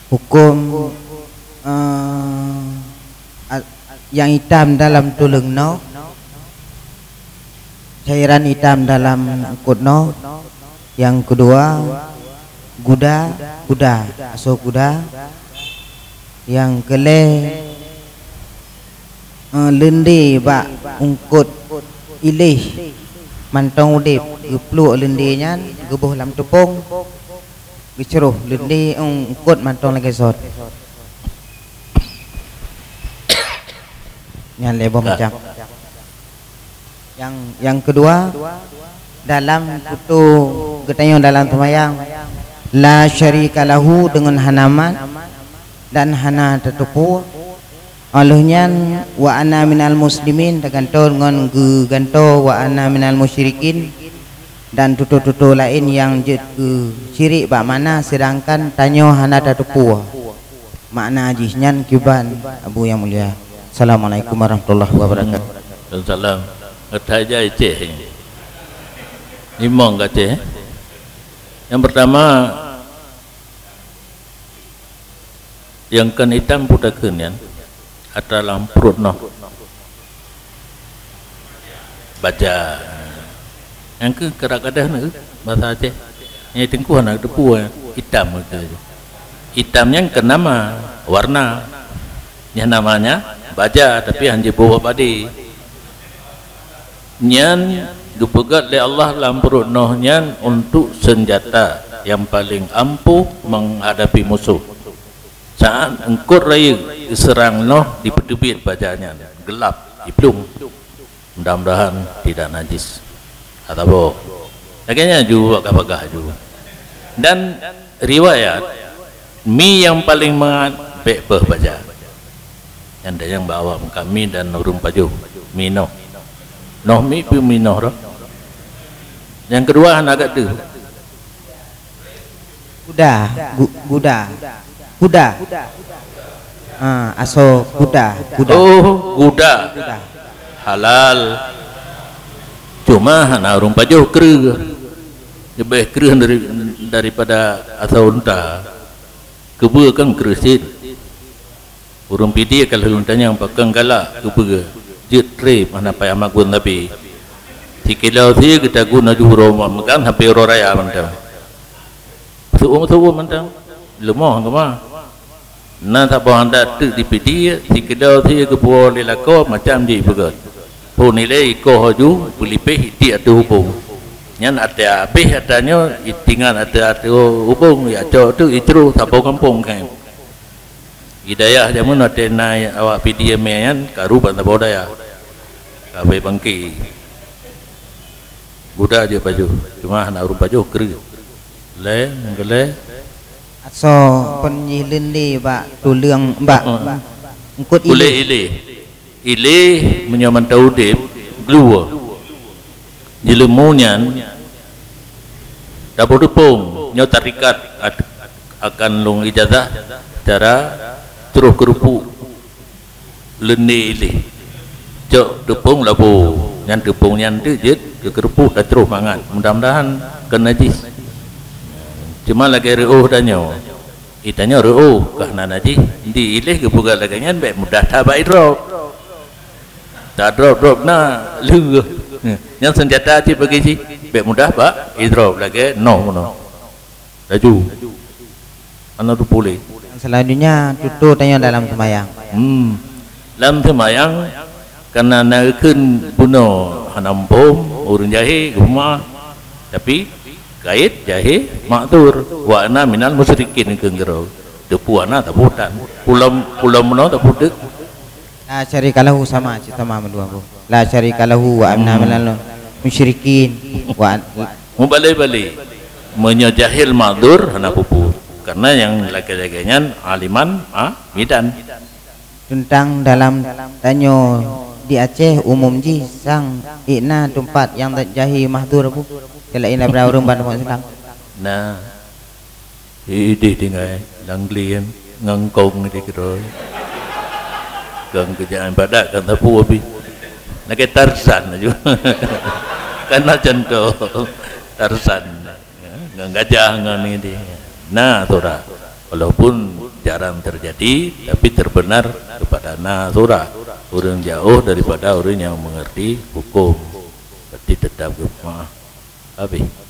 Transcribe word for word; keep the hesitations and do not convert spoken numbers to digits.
Huköm, eh, a-, nyang itam dalam tuleueng noh, cairan itam dalam eungkôt noh. Nyang keudua, guda, guda, asoe guda. Nyang keulhèe, eh, leundé bak eungkôt iléh mantong udép, geupluek leundé nyan, geuboh lam teupông, geucroh leundé, eungkôt mantong lagèe sot. Nyan lé boh macam. Nyang, nyang keudua, dalam kuto geutanyoe dalam seumayang, la syarika lahu, deungon hana mat dan hana tateupeue. Óh lheueh nyan, wa ana minal muslimin, tagantoe ngon geugantoe wa ana minal musyrikin, dan tutoe-tutoe laén nyang jeuet keu syirik bak makna, seudangkan tanyoe hana tateupeue makna jih nyan kiban, Abu Yang Mulia. Assalamualaikum warahmatullahi wabarakatuh. Waalaikumsalam. Gata jai Aceh. Limong ka Aceh. Yang pertama, nyang kon itam peue takheun nyan, atra lam pruet noh. Baja. Nyang keu keurak gadoh na, basa Aceh. Nyang teungku hana teupeue, itam keu. Itam nyan keu nama, warna. Nyan namanya baja, tapi han jiboh bak padé. Nyan geupeugét lé Allah lam pruet noh nyan untuk senjata yang paling ampuh menghadapi musuh. Saat eungkôt rayeuk geuseurang noh, dipeuteubiet baja nyan, geulap, jiplueng. Mudah-mudahan tidak najis. Atawa lagèe nyan ju bak bagah ju. Dan riwayat, mi nyang paleng mangat bèk beuh baja. Nyan dayang bak awak kami dan ureueng pajoh, mi noh. Noh mi peue mi noh roh. Nyang keudua hana gata. Guda, gu-, guda. Guda. Ah, asoe guda, guda. Oh, guda. Guda. Halal. Cuma hana ureueng pajoh kreueh. Leubeh kreueh dari, daripada asoe unta. Keubeue kan kreueh cit. Ureueng Pidie ka lheueh tanyong pakon galak keubeue, jeuet trép hana payah magun sabe. Sikilo sie geutagun laju uroe meugan sabe uroe raya mantong. Seu'uem-seu'uem mantong, leumoh keumah. Na saboh adat teuk di Pidie, sikilo sie geupuwoe lé lakoe macam jih ipeugét. Phon ilée ikoh laju beulipéh itiek ateueh ubông. Nyan até abéh ata nyoe itingan ateueh-ateueh ubông, ijak cok teuk icroh saboh gampông kheun. Di dayah jameun watèe na awak Pidie mè nyan karu ban saboh dayah. Ka abéh bangke. Guda jeuet pajoh, cuma hana ureueng pajoh kreueh. Lhèe, nyang keulhèe. Asoe peunyih leundé bak tuleueng, bak, heeh, bak eungkôt iléh. Kulét iléh. Iléh meunyoe mantong udép, gluwoe. Jeuleumo nyan taboh teupông, nyoe tarikat at-, akan lôn ijazah cara troh keureupuk leundé iléh. Cok teupông laboh, nyan teupông nyan teuk jeuet keu keureupuk dan troh mangat. Mudah-mudahan kon najih. Cuma lagèe reuôh tanyoe. Di tanyoe reuôh ka hana najih, di iléh geupeugah lagèe nyan bèk mudah that bak idrop. Tadrop-drop na lheueh. Nyan seunjata cit bagi jih, bèk mudah bak idrop lagèe noh meunoe. Laju. Hana teupeue lé. Selanjutnya, tutoe tanyoe dalam seumayang. Hmm. Lam seumayang, kana na geukheun bunoe hana muphom, ureueng jahé, geupeumaáh. Tapi, kayém jahé ma'dzur, wa ana minal musyrikin keu ngeuro. Teupeue hana taboh tan. Pulo, pulo meunoe taboh teuk. La syarika lahu sama cit sama meudua boh. La syarika lahu wa ana minal musyrikin. Wa an- Mubalek-balek. Meunyoe jahil ma'dzur hana peue-peue. Karena nyang lagèe-lagèe nyan aliman amidan. Teuntang dalam tanyoe di Aceh umum jih sang ék na teumpat nyang jahé mahdzur, Abu. Keu laén daripada ureueng ban umat Islam. Nah, idéh tinggai lam glé ngon kong di keudroe. Kong keujaan padat kan sapeue pih. Lagèe Tarzan laju. Kan na contoh Tarzan. Ya, ngon gajah, ngon ini. Nah, tu dah. Walaupun jarang terjadi, tapi terbenar kepada na surah. Ureuëng jauh daripada ureuëng yang mengerti hukum. Berarti tetap geupeumaáh. Habis.